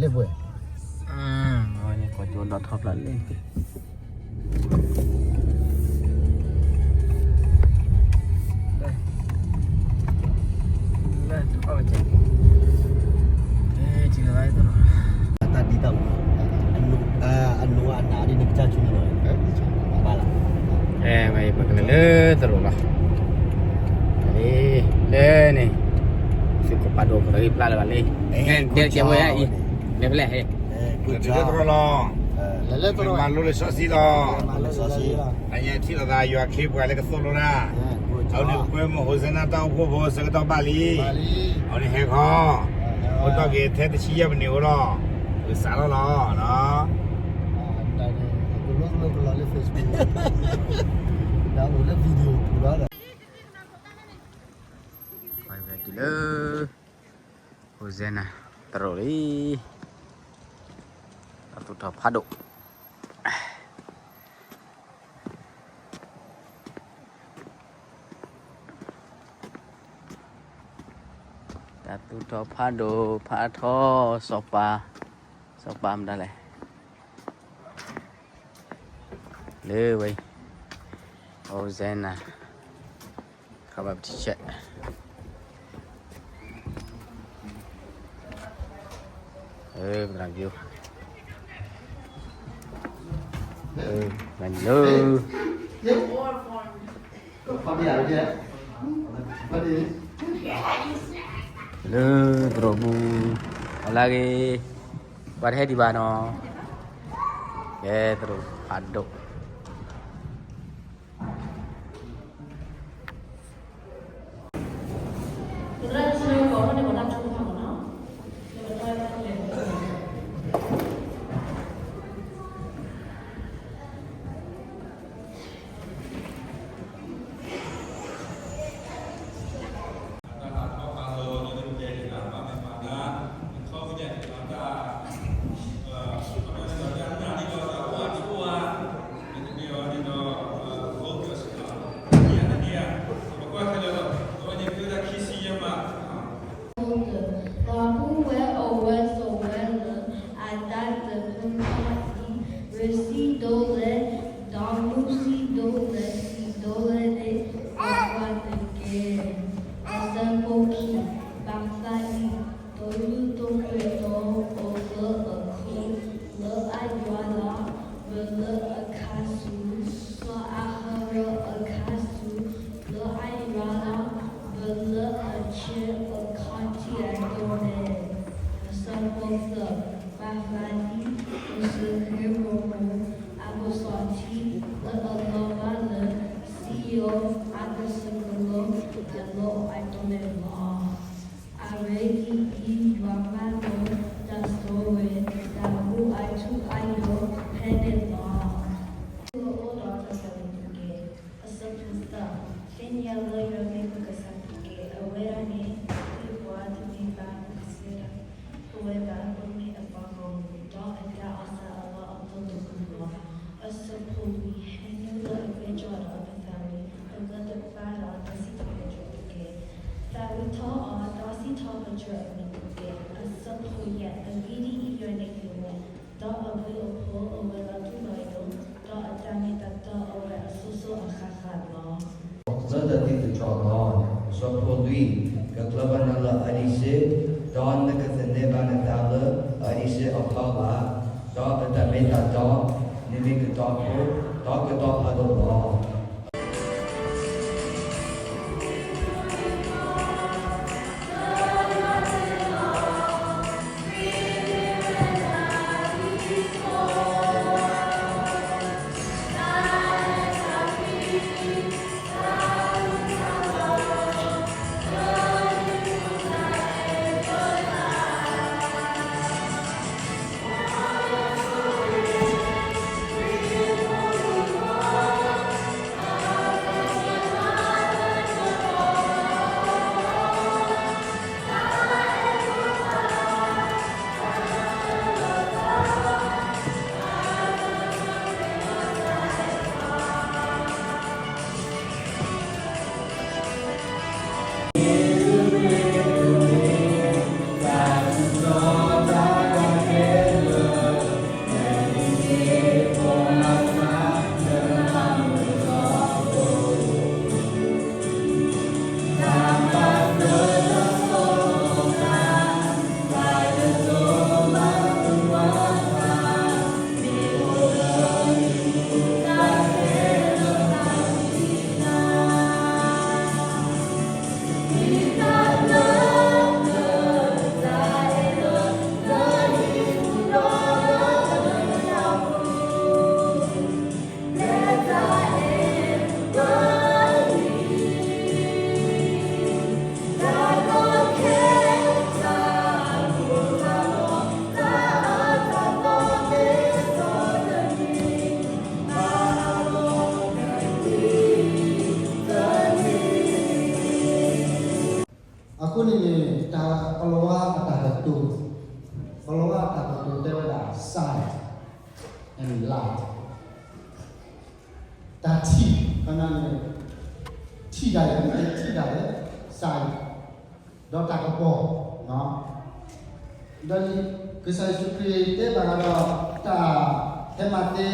လ့ၣ်ပှဲၤ, အဝဲန့ၣ် ကိးကၠိဒီးထီၣ်ဖျါလ့ၣ်, လ့ၣ်, တၢ်ဒ်တၢ်မၤ, အနိအနးဒ်န့ၣ် ကစၢ်ဆူန့ၣ်လီၤ, ဘၣ်လၢ, အဲ ပကလဲၤလၢသရိာ်လီၤ, လၢန့ၣ်, သုကပာ်ဒိၣ်ကရၢဖျါလၢၤဘၣ်လံ, တဲဝဲအံၤ, လဲၤဖဲလဲၣ်, လဲၤလၢသရိာ်လီၤ, လဲၤလၢသရိာ်, မၤလိလံာ်စီဆှံလီၤ, အညါထံၣ်လိာ်သးယွၤခ့ပှၤလၢကသိၣ်လိတၢ်, အဝဲန့ၣ်ပကွဲမုာ် Hosanna တၢ်အိၣ်ဖှိၣ်ဖိဆၢကတီၢ်ဘၣ်လံ, အဝဲန့ၣ်ဟဲခီ, အိၣ်တ့ၢ်က့ၤထဲတဆံယဲၢ်မံးနံးဧိၤလီၤ, ကစးထီၣ်လီၤ, လၢ Hosanna သရိာ်လံ, တၢ်သူၣ်ထီၣ်ဖးဒိၣ်, တၢ်သူၣ်ထီၣ်ဖးဒိၣ်ဖးထီ စီၤပၤ, စီၤပၤမတၤလဲၣ်, လၢဝဲအံၤ, Hosanna, ခီဘၣ်ပထံဆဲး, ပသရၣ်ကၠိ, လၢ, လၢသရိာ်ပူၤ, အလါဂ့ၤ, ပှၤတဟဲဒံးဘၣ်နီၤ, ကဲသရိာ်ဖးဒိၣ် ပှၤပူၤဝဲအိၣ်ဝဲဆိးဝဲလၢ အတၢ်တမုာ်ထီၣ်အံၤ, ရ့စံၣ်ဒိၣ်လဲၣ်, ဒီးမုၢ်စံၣ်ဒိၣ်လဲၣ်, စံၣ်ဒိၣ်လဲၣ်န့ၣ် ပှၤကွၢ်တက့ၢ်. အဆၢဖိခံ, ဘၣ်ဃးဒ်သိး တိၢ်လုၢ်တိၢ်ပှ့ၤဒီးအိၣ်လၢအခိၣ်, လၢအယွၤလီၤ, ဝဲလၢအခါဆူ, လၢအဟးရၢအခါဆူ, လၢအယွၤလီၤ, ဝဲလၢအဆၢအခီၣ်ထံးအဒိၣ်န့ၣ်. အဆၢဖိသၢ, ဘၣ်ဃးဒ်သိး စဃ့ရိၣ်မိၤ အကစီၣ်ထံ လၢအလီၤဘၣ်လၢ စံယိၣ်အကစၢၢ်ကလိ အလီၢ်အဒိၣ်န့ၣ်လီၤ. အဂ့ၢ်ဒ်အံၤ, ယွၤမၤလိတၢ်ဆိဝဲ, တၢ်အိၣ်အထူအယိာ်ဖဲန့ၣ်လီၤ. ပအိၣ်ဒီးတၢ်သးဝံၣ်တက့ၢ်. အဆၢဖိသၢ, သ့ၣ်ညါလၢယွၤမ့ၢ်ပကစၢ်တက့ၢ်. အဝဲဒၣ်န့ၣ် ပှၤတမ့ၢ်ဘၣ်ပကစၢ်ဒၣ်, ပဝဲဘၣ် ပမ့ၢ်အပှၤဂီၢ်မုၢ်, ဒီးအတၢ်အိၣ်သးအလီၢ်အလၤတပူၤလီၤ. အဆၢဖိလွံၢ်, ဟဲနုာ်လၢအကဲကီဒီးပသးဝံၣ်, ပကသပှၢ်ဒီးတၢ်စံးထီၣ်ပတြၢၤတက့ၢ်. သးဝံၣ်ထီၣ်အီၤ, ဒီးစံးထီၣ်ပတြၢၤအမံၤတက့ၢ်. အဆၢဖိယဲၢ်, အဂ့ၢ်ဒ်အံၤ, ယွၤန့ၣ်ကဲဝဲ, ဒီးအဘျုးအဖှိၣ်အိၣ်ဝဲလီၤထူလီၤယိာ်, ဒီးအတၢ်မ့ၢ်တၢ်တီအိၣ်ဝဲအစိၤစိၤအဃၣ်ဃၣ်လီၤ. လၢတၢ်သံသတြီၤလီၤ. အဆၢဖိလွံၢ်, ကကျၢၢ်ဘၣ်နၤလၢအဒံးစ့, ဒီးနကသန့ၤဘၣ်နသးလၢအဒံးစ့အဖီလာ်, ဒီးအတၢ်မ့ၢ်တၢ်တီ, နမ့ၢ်ကတီၤဖိ, ဒီးကတီၤဖးဒိၣ်လီၤ. ဒီးကစၢ်ယ့ၣ်ၡူးခရံာ်တဲဘၣ်ဃးဒီးတၢ်ဖဲမးသဲ,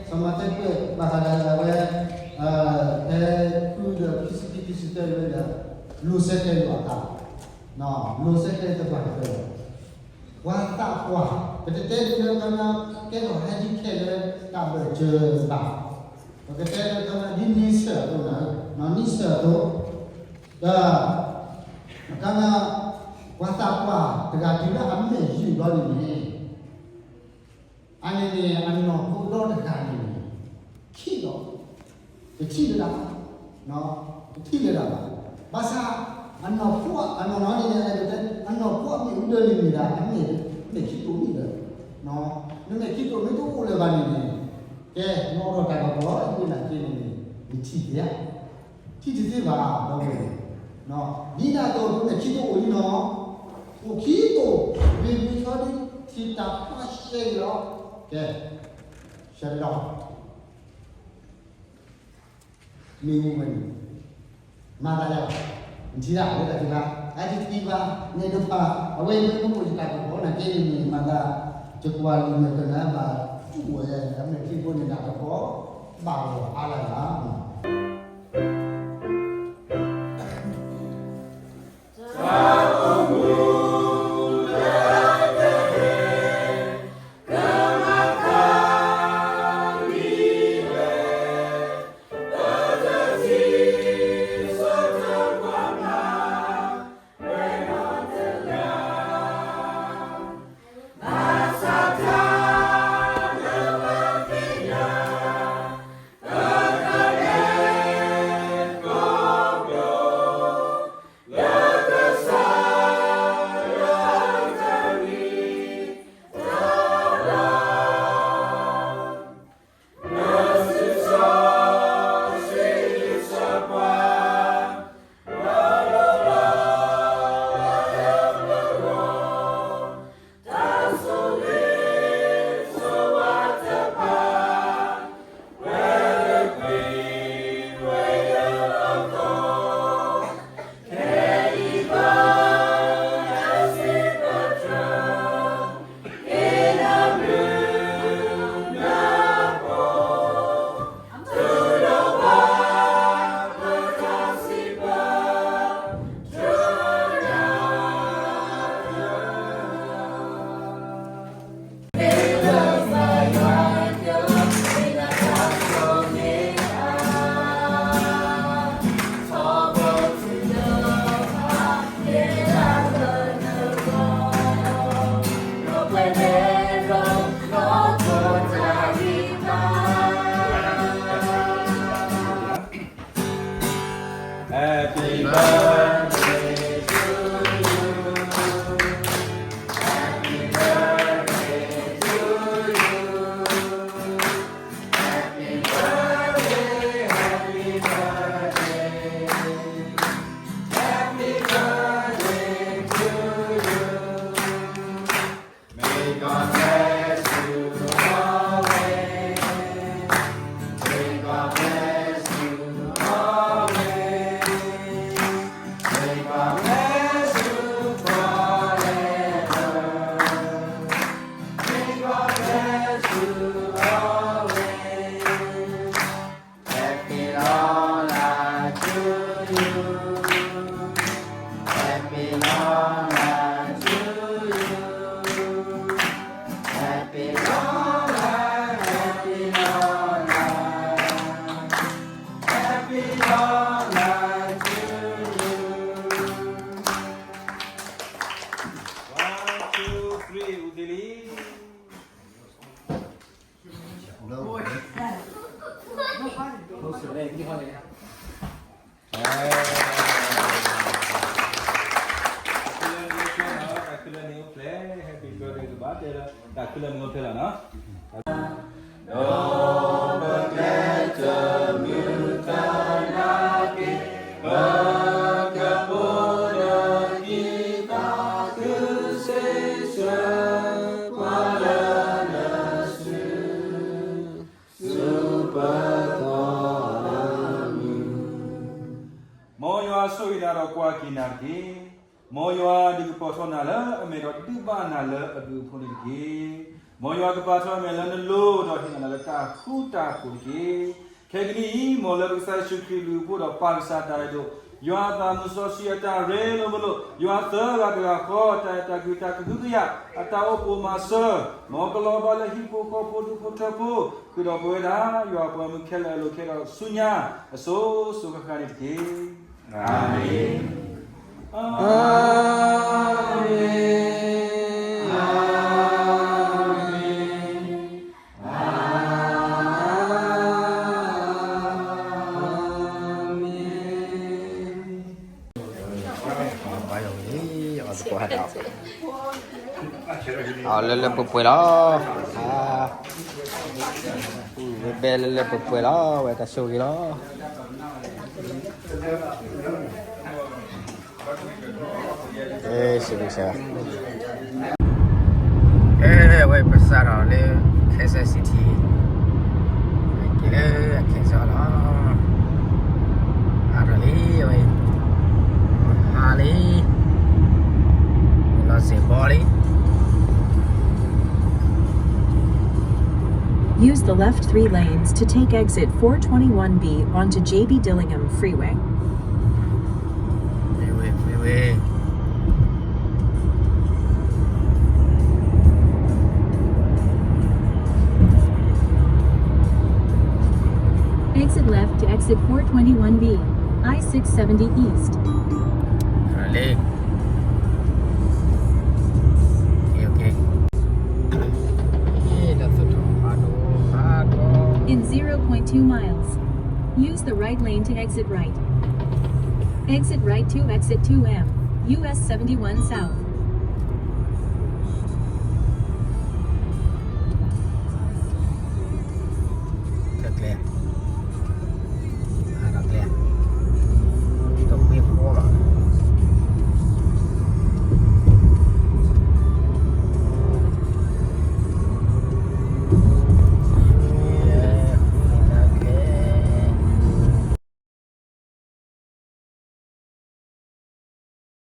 စီၤမးသဲကွဲးဘၣ်ဃးဒီးဝဲ ဖဲဃုဒီးခံဆံခံခံဆံသၢဝဲဒီး လိၤစဲးကျဲယွၤအသး, လိၤစဲးကျဲသပှၢ်ကတၢၢ်, ပှၤသးပှၢ်, ပတတဲဒ်လၢခီပညီ ကဲထီၣ်ဟဲဒ်ခဲလၢာ်တၢ်ဘၢၣ်စၢၤဘၣ်, ပကတဲလၢခီပညီဒ်န့ဆၢၣ်အသိးန့ၣ်, န့ဆၢၣ်အသိး, ဒီး အခီပညီ ပှၤသးပှၢ်တဂၤတုၤလၢအမဲာ်ယုာ်ဘျီန့ၣ်န့ၣ်, အန့ၣ်န့ၣ် အနီၢ်ခိဒီတဂၤန့ၣ်န့ၣ် ထံၣ်လီၤ, တထံၣ်လၢၤဒၣ်, တထံၣ်လၢၤဒၣ်ဘၣ်. ဘၣ်ဆၣ် အနီၢ်ခိ အနီၢ်နီၢ်န့ၣ်န့ၣ် အနီၢ်ခိအမ့ၣ်အူဒၢန့ၣ်မ့ၢ်ဒၣ် အမဲာ်, မဲာ်ခံတိာ်န့ၣ်လၢၤ, နမဲာ်ခံတိာ်မ့ၢ်တအိၣ်လၢၤဘၣ်န့ၣ်န့ၣ်, ကဲ နအိၣ်ဒီးတၢ်ကပီၤလီၤ ယနာ်က့န့ၣ်န့ၣ် နထံၣ်သ့ဧါ, ထံၣ်တသ့ဘၣ် ဒီပုၢ်ဝဲၢ်, ဒ်န့ၣ်အသိး ပမဲာ်ခံတိာ်အိၣ်လံနီၤ, အိၣ်ခံတိာ်, မ့ၢ်မ့ၢ်ဆီဒ်ထံၣ်တၢ်ဖျါရှဲလီၤ, ကဲ, ရှဲလီၤ မ့ၣ်အူဝဲန့ၣ်, မၤသးယၤ, နထံၣ်ဒၣ်ဝဲတၢ်သ့ဘၣ်, အတထံၣ်ဘၣ်, နဲဒိးဖး, အဝဲအံၤမ့ၢ်မ့ၢ်အိၣ်ယတၢ်ကပီၤနာ်က့န့ၣ်န့ၣ် မၤသး, ယကွၢ်လံာ်မဲာ်ကနၢဘၣ်, တူၢ်ဝဲ, အမဲာ်ထံဖိန့ၣ်တၢ်ကပီၤ, ဘၣ်ဂီၤအါလၢ်လၢ် Happy birthday to you. Happy birthday to you. Happy birthday, happy birthday. Happy birthday to you. May God bless you always. May God bless you always. May God bless you forever. May God bless you always. Happy long life to you. Happy long life to you. Happy long life, happy long life. Happy long life to you. One, two, three, ဦးသီလံ. တၢ်ခုလၢန့ၣ်အိၣ်ဖျဲၣ်, Happy birthday တဘၣ်တဲလၢ တၢ်ခုလၢန့ၣ်အိၣ်ဖျဲၣ်လီၤနီၤ. ဒီးပကလဲၤတမုာ်တၢ်နာ်က့ၤ, ပကပိာ်ဒီးက့ၤသးခုစ့ဆၢ, ကွၢ်လၢနစု ဆူပသီအမုၢ်. မ်ယွၤဆိၣ်ဂ့ၤနၤဒီးကွၢ်က့ၤနၤတက့ၢ်. မ်ယွၤဒုးကပီၤထီၣ်နၤလၢအမဲာ်ဒီးဒုးဘၣ်နၤလၢအဘျုးအဖှိၣ်န့ၣ်တက့ၢ်. မ်ယွၤကပာ်ထီၣ်အမဲာ်လၢနလိၤဒီးဟ့ၣ်နၤလၢတၢ်ဃူတၢ်ဖိးတက့ၢ်. ခဲကနံၣ်အံၤ မ်လၢပကစၢ်ယ့ၣ်ၡူးခရံာ်အဘျုးအဖှိၣ်ဒီးပၢ်ကစၢ်တၢ်အဲၣ်ဒိး, ယွၤအသးမုၢ်စီဆှံအတၢ်ရ့လိာ်မုာ်လိာ်, ယွၤသၢဂၤတဂၤဃီ တၢ်အဲၣ်တၢ်ကွံတၢ်ကဟုကယာ် အတၢ်အိၣ်ပိာ်မၤစၢၤ, မ်ကလီၤဘၣ်လၢဟံၣ်ဖိဃီဖိဒူၣ်ဖိထၢဖိ, ဃုာ်ဒီးပဝဲဒၣ် ယွၤပှၤမုၢ်ခဲလၢာ်အလိၤခဲလၢာ်ဆူညါ အစိၤစိၤဃၣ်ဃၣ်န့ၣ်တက့ၢ်. အၤမ့ၣ်. အၤမ့ၣ်. အၤမ့ၣ်. အၤမ့ၣ်. အီၤလၢလၢပှဲၤပှဲၤလီၤ. ဝဲဘဲလၢလၢပှဲၤပှဲၤလီၤ, ဝဲတၢ်ဆိၣ်ဂ့ၤလီၤ. အဲ စံးဘျုးစၢၤ, အဲ အဝဲပစးထီၣ်လၢ Kansas City, က့ၤလၢ Kansas လီၤ. ဟးထီၣ်လံ, အဝဲ ဟးလံ, လီၤစ့ၢ်ဘီလံ. Use the left three lanes to take exit four twenty-one B onto J B Dillingham Freeway. Freeway, freeway. Exit left to exit four twenty-one B, I six seventy East. Really? Okay, okay. In zero point two miles, use the right lane to exit right. Exit right to exit two M, U S seventy-one South.